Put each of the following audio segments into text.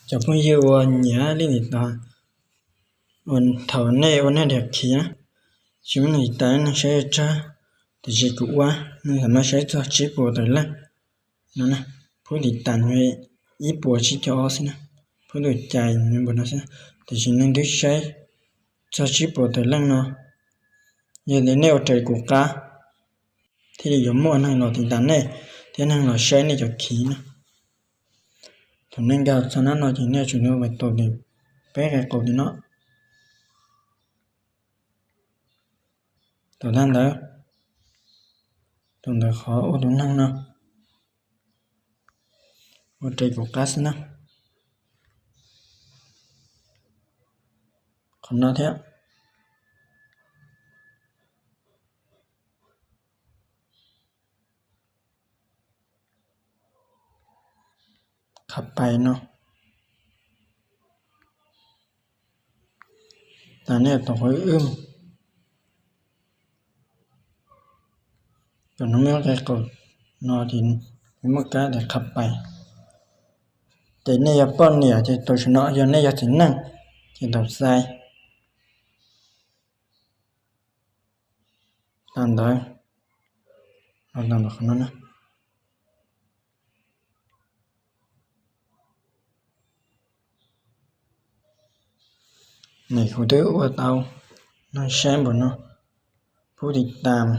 Cov phooj ywg uas nyiam li nim no, thaum nej ua nej diam khiv na, tsis muaj neeg tiv tas, neeg saib tsawg, tiam sis kuv ua, nej txawm muab saib txog tsib puas tawm leej no, phub tiv tas ib puas tsib caug ob xwb na, phub tus cais npaum no xwb, tiam sis neeg twb saib txog tsib puas tawm leej no. Yog li nej ua raws kuv qab, thiaj li yuav muaj neeg los tiv tas nej thiab neeg los saib nej cov khiv na. Thaum nej nkag txog nab no ces nej yuav tsum ua tau li peb qe qaus li no. Thaum tag ntawd, thaum ntawd qhov ua tus neeg no, ua raws kuv qab xwb na. Qhov no thiab, qhab pais no, tas nej tau qhov wb, thaum no muaj qe qaus no ces muaj kab tias qhab pais. Ces nej yog poj niam ces tau saum no, yog nej yog txiv neej ces tau xais. Tas ntawd, qhov no, nws kuv twb ua tau, nej saib npaum no, phub tiv tas,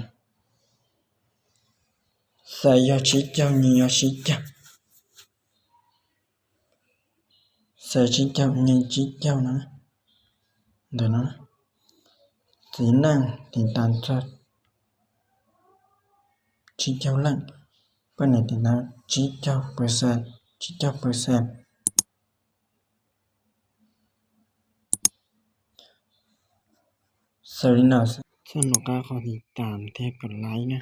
xais yog tsib caug, nyias yog tsib caug, xais tsib caug, nyias tsib caug no, ntawm no, txiv neej tiv tas txog tsib caug leej, poj niam tiv tas tsib caug percent, tsib caug percent. Xws li no, txhob nco qab qhov tiv tas thiab kov like na.